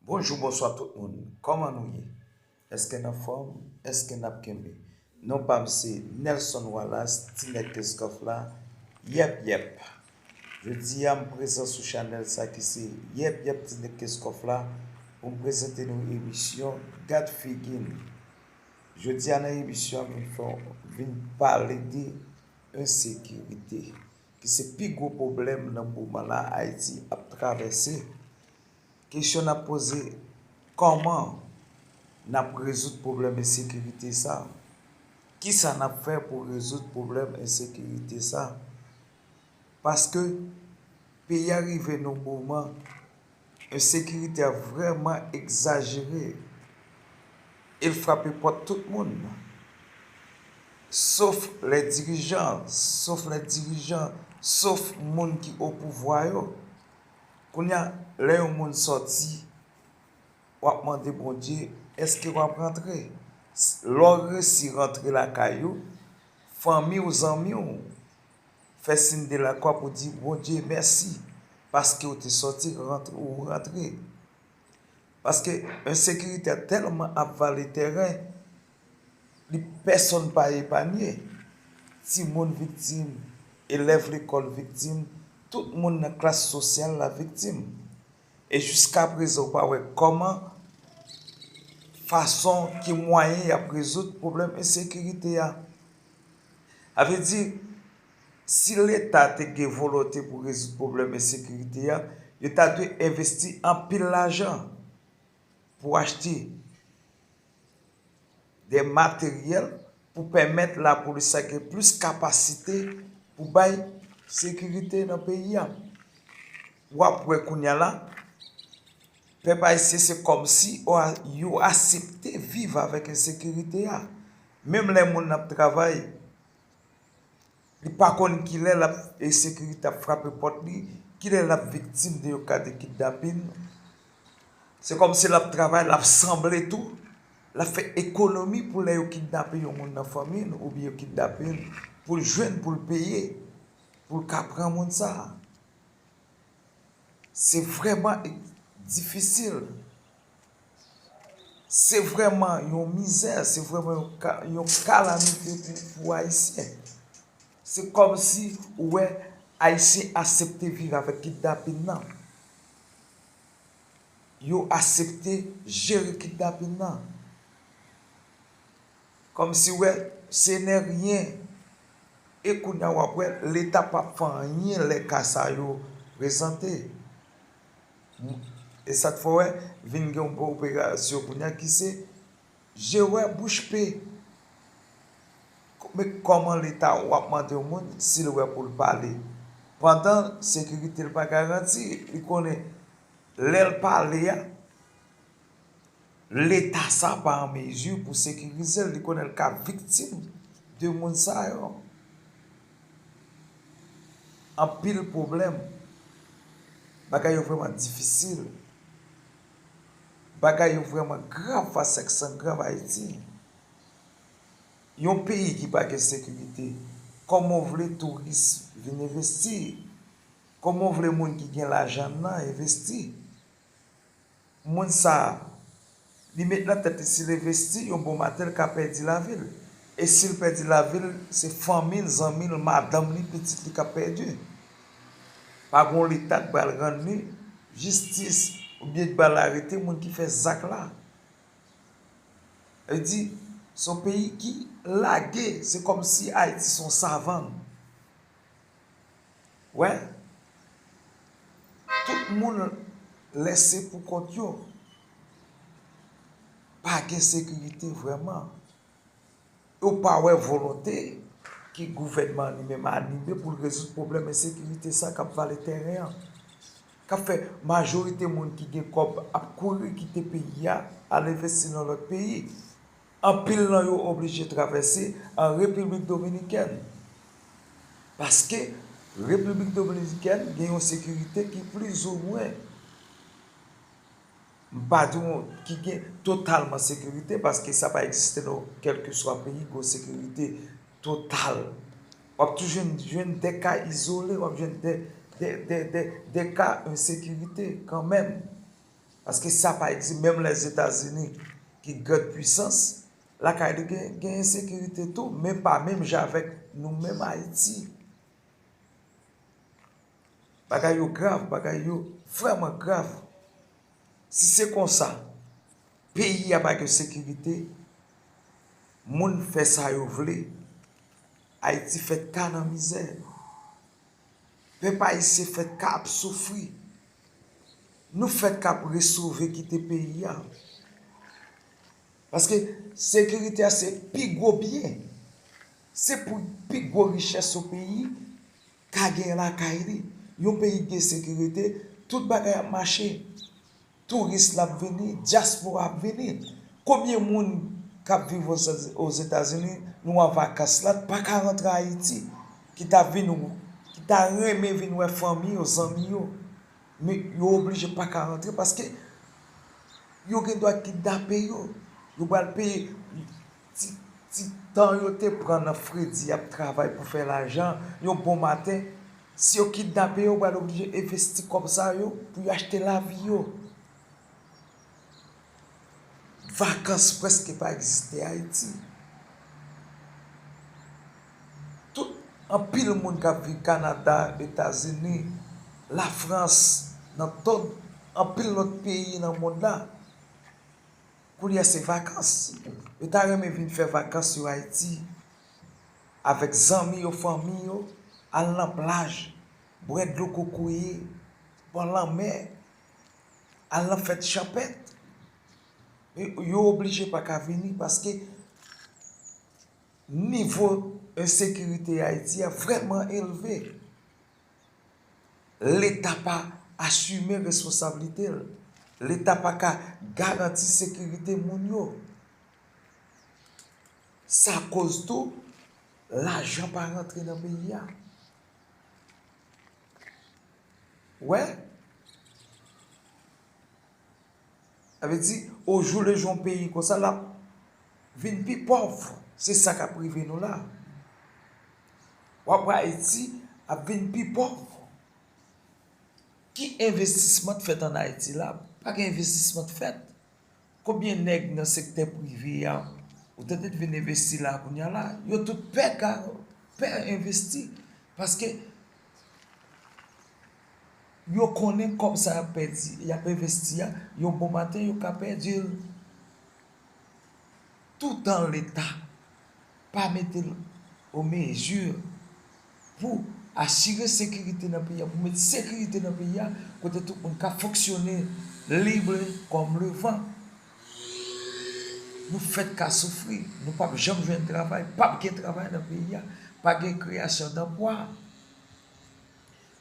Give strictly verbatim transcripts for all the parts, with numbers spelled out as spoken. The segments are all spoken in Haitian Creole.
Bonjou, bonswa tout moun. Kòman nou ye? Èske n anfòm? Èske n ap kenbe? Non pa m se Nelson Wallace, Ti Nèg Kenskof la. Yèp, yèp. Jodi a, m prezan sou chanèl sa ki se Yèp, yèp, Ti Nèg Kenskof la pou m prezante nou emisyon Gad Figi n. Jodi a, nan emisyon an, m vin fè, vin pale de ensekirite, ki se pi gwo pwoblèm nan moman la Ayiti ap travèse. Kesyon n ap poze, kòman n ap rezoud pwoblèm ensekirite sa? Kisa n ap fè pou rezoud pwoblèm ensekirite sa? Paske peyi a rive nan moman ensekirite a vrèman egzajere. E l frape pòt tout moun. Sof lè dirijan, sof lè dirijan, sof moun ki o pouvwa yo. Kounye a, lè yon moun sòti, w ap mande Bondye, èske w ap rantre? Lè w resi rantre lakay ou, fanmi w, zanmi w, fè siy de lakwa pou di Bondye mèsi, paske w te sòti, rantre, ou rantre. Paske ensekirite a tèlman ap vale tèren, li pèsonn pa epanye. Timoun viktim, elèv lekòl viktim, tout moun nan klas sosyal la viktim. E jiskaprezan, ou pa wè kòman, fason, ki mwayen y ap rezoud pwoblèm ensekirite a. Sa vle di, si Leta te gen volonte pou rezoud pwoblèm ensekirite a, yo ta dwe envesti anpil lajan pou achte de materyèl pou pèmèt lapolis la gen plis kapasite pou bay sekirite nan peyi a. W ap wè kounye a la, pèp ayisyen se kòmsi yo a-, yo asepte viv avèk ensekirite a. Menm lè moun nan ap travay, li pa konn kilè l ap, ensekirite ap frape pòt li, kilè l ap viktim de yon ka de kidnapin. Se kòmsi l ap travay, l ap sanble tou, l ap fè ekonomi pou lè yo kidnape yon moun nan fanmi l oubyen yo kidnape l pou l jwenn, pou l peye, pou l ka pran moun sa a. Se vrèman e-, difisil. Se vrèman yon mizè, se vrèman yon ka-, yon kalamite pou, pou Ayisyen. Se kòmsi ou wè Ayisyen asepte viv avèk kidnapin nan. Yo asepte jere kidnapin nan. Kòmsi wè, se nè ryen. E kounye a w ap wè, Leta p ap fè anyen lè ka sa yo prezante. E sa k fè w wè, vin gen yon operasyon kounye a ki se je wè bouch pe. Men kòman Leta w ap mande yon moun si l wè pou l pale? Pandan sekirite l pa garanti, li konnen lè l pale a, Leta sa pa an mezi pou sekirize l, li konnen l ka viktim de moun sa yo. Anpil pwoblèm. Bagay yo vrèman difisil. Bagay yo vrèman grav, fas èk san grav Ayiti. Yon peyi ki pa gen sekirite, kòman w vle touris vin envesti? Kòman w vle moun ki gen lajan nan envesti? Moun sa a, li met nan tèt li si l envesti, yon bon maten l ka pèdi lavi l. E si l pèdi lavi l, se fanmi l, zanmi l, madanm li, pitit li k ap pèdi. Pa gen yon Leta k pral rann li jistis oubyen k pral arete moun ki fè zak la. Sa vle di, se yon peyi ki lage, se kòmsi Ayiti se yon savann. Wè, tout moun lèse pou kont yo. Pa gen sekirite vrèman. Yo pa wè volonte ke gouvènman an li menm anime pou l rezoud pwoblèm ensekirite sa k ap vale tèren an. K ap fè majorite moun ki gen kòb ap kouri kite peyi a, al envesti nan lòt peyi. Anpil nan yo oblije travèse an Repiblik Dominikèn. Paske Repiblik Dominikèn gen yon sekirite ki plizoumwen, m pa di w ki gen totalman sekirite, paske sa pa egziste nan kèlkeswa peyi, gen yon sekirite total. W ap toujou jwenn, jwenn de ka izole, w ap jwenn de, de, de, de, de ka ensekirite kanmenm. Paske sa pa egziste, menm Lèzetazini ki grande puissance, lakay li gen, gen ensekirite tou, men pa menm jan avèk nou menm Ayiti. Bagay yo grav, bagay yo vrèman grav. Si se konsa, peyi a pa gen sekirite, moun fè sa yo vle, Ayiti fèt ka nan mizè. Pèp ayisyen fèt ka ap soufri. Nou fèt ka ap resove kite peyi a. Paske sekirite a se pi gwo byen. Se pou pi gwo richès yon peyi ka gen lakay li. Yon peyi ki gen sekirite, tout bagay ap mache. Touris la ap vini, dyaspora ap vini. Konbyen moun k ap viv Ozetazini, nou an vakans la, pa ka rantre Ayiti, ki ta vin, ki ta renmen vin wè fanmi yo, zanmi yo, men yo oblije pa ka rantre paske yo gen dwa kidnape yo. Yo pral peye ti, ti tan yo te pran nan fredi y ap travay pou fè lajan, yon bon maten, si yo kidnape yo, yo pral oblije envesti kòb sa yo pou yo achte lavi yo. Vakans prèske pa egziste Ayiti. Tout, anpil moun k ap viv Kanada, Etazini, Lafrans, nan tout, anpil lòt peyi nan mond la. Koulye a se vakans. Yo ta renmen vin fè vakans yo Ayiti avèk zanmi yo, fanmi yo, al nan plaj, bwè dlo kokoye, bò lanmè, al nan fèt chanpèt. Men yo oblije pa ka vini paske nivo ensekirite Ayiti a vrèman elve. Leta pa asime responsablite l. Leta pa ka garanti sekirite moun yo. Sa koz tou, lajan pa rantre nan peyi a. Wè? Sa vle di, ojou le jou yon peyi konsa, l ap vin pi pòv. Se sa k ap rive nou la. W ap wè Ayiti ap vin pi pòv. Ki envestisman t fèt ann Ayiti la? Pa gen envestisman t fèt. Konbyen nèg nan sektè prive a, ou tande t vin envesti la kounye a la? Yo tout pè ka, pè envesti. Paske yo konnen kòb sa y ap pèdi, y ap envesti a, yon bon maten yo ka pèdi l. Toutan Leta pa mete l o mezi pou asire sekirite nan peyi a, pou mete sekirite nan peyi a, kote tout moun ka fonksyone libre comme le vent. Nou fèt ka soufri, nou p ap janm jwenn travay, p ap gen travay nan peyi a, pa gen kreyasyon danplwa.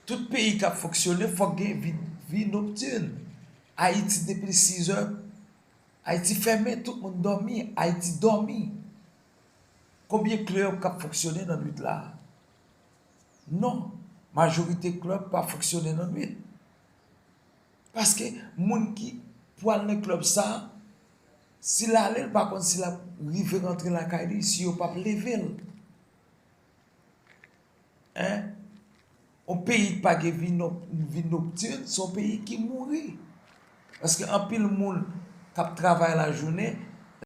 Tout peyi k ap fonksyone, fòk gen vi, vi noktin. Ayiti depi sizè, Ayiti fèmen, tout moun dòmi, Ayiti dòmi. Konbyen klèb k ap fonksyone nan nwit la? Non, majorite klèb pa fonksyone nan nwit. Paske moun ki pral nan klèb sa, si l ale, l pa konn si l ap rive rantre lakay li, si yo p ap leve l. Hein? Yon peyi ki pa gen vi nòk, vi noktin, se yon peyi ki mouri. Paske anpil moun k ap travay lajounen,